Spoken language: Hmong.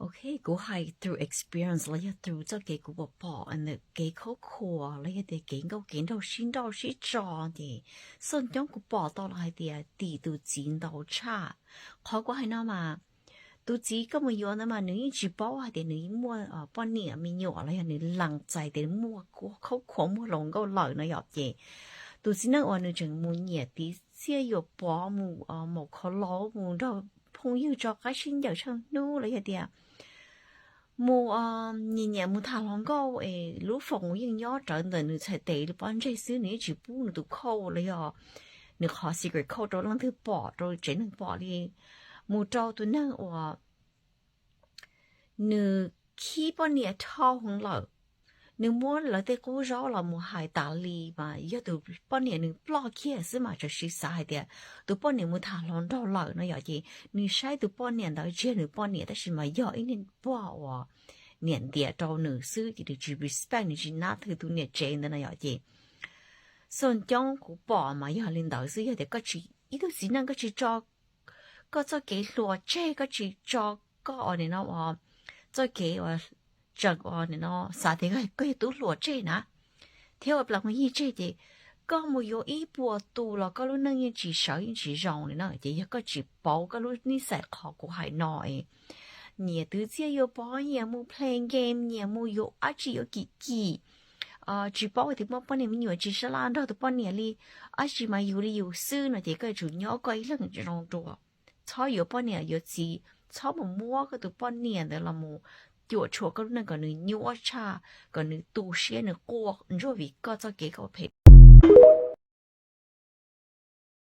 Ok, kuv hais through experience los yog through txoj kev kuv pom pom ntawm kev khaub khuas los yog tias kev nkauj kev nraug sib nrauj sib tso, ces xoj coob kuv pom tau los hais tias tim tus txiv ntau tshaj. Qhov kuv hais no mas, tus txiv koj mus yuav ntawd mas nws yeej tsis paub hais tias nws muaj poj niam me nyuam los yog nws lees txais tias muaj khaub khuas muaj hluas nkauj lawm no yom. Ces tus txiv neej uas nws tseem mus nyiam tiv txiaj yuam pov mus maum khov laus mus nrog phooj ywg tso qaib sib ncaws tsheej hnub los yog tias mus nyiam nyiam mus tham hluas nkauj es lub foos yeej nyob rawv ntawm nws txhais tes pob ntseg xwb, nws yeej tsis pub nws tus khauj los yog nws qhov secret code rau leej twg pom, rau tsev neeg pom li. Mus rau tus neeg uas nws khib poj niam dhau heev lawm, nws muab lawv tej qub zaub los mus hais tas li mas yog tus poj niam nws ploj kiag xwb mas txawm sis xav hais tias tus poj niam mus tham hluas nraug lawm no yom. Ces nws saib tus poj niam ntawd tsis yog nws poj niam tab sis mas yog ib niag pog uas niam ntiam rau nws xwb, ces nws tsis respect, nws tsis nab thwm tus niam tsev ntawd no yom. Ces xoj coob kuv pom mas yog li ntawd xwb, yog tias koj tsis, ib tug txiv neej koj tsis tso koj txoj kev hluas tseg, koj tsis tso koj ua ni no, txoj kev uas tseem ua ni no xav tias koj yog tub hluas tseg na, thiab ua plaub hau yig tseg ces koj mus yuav ib puas tus los koj lub neej yeej tsis sawv yeej tsis zoo li no. Ces yog koj tsis pauv koj lub nij xais qhov kuv hais no es nyiam tiv txiaj yuam pov, nyiam mus play game, nyiam mus yuav dab tsi yuav kim kim, tsis paub tias muaj poj niam me nyuam, tsis sab laj nrog tus poj niam li, dab tsi mas yus li yus xwb no ces koj yuav tsum nyob koj ib leeg zoo dua. Txhob yuav poj niam yuav txiv, txhob mus muab koj tus poj niam ntawd los mus cuam tshuam koj lub neej kom nws nyuaj tshaj, kom nws tu siab nws quaj ntsuag vim koj txoj kev khaub phem.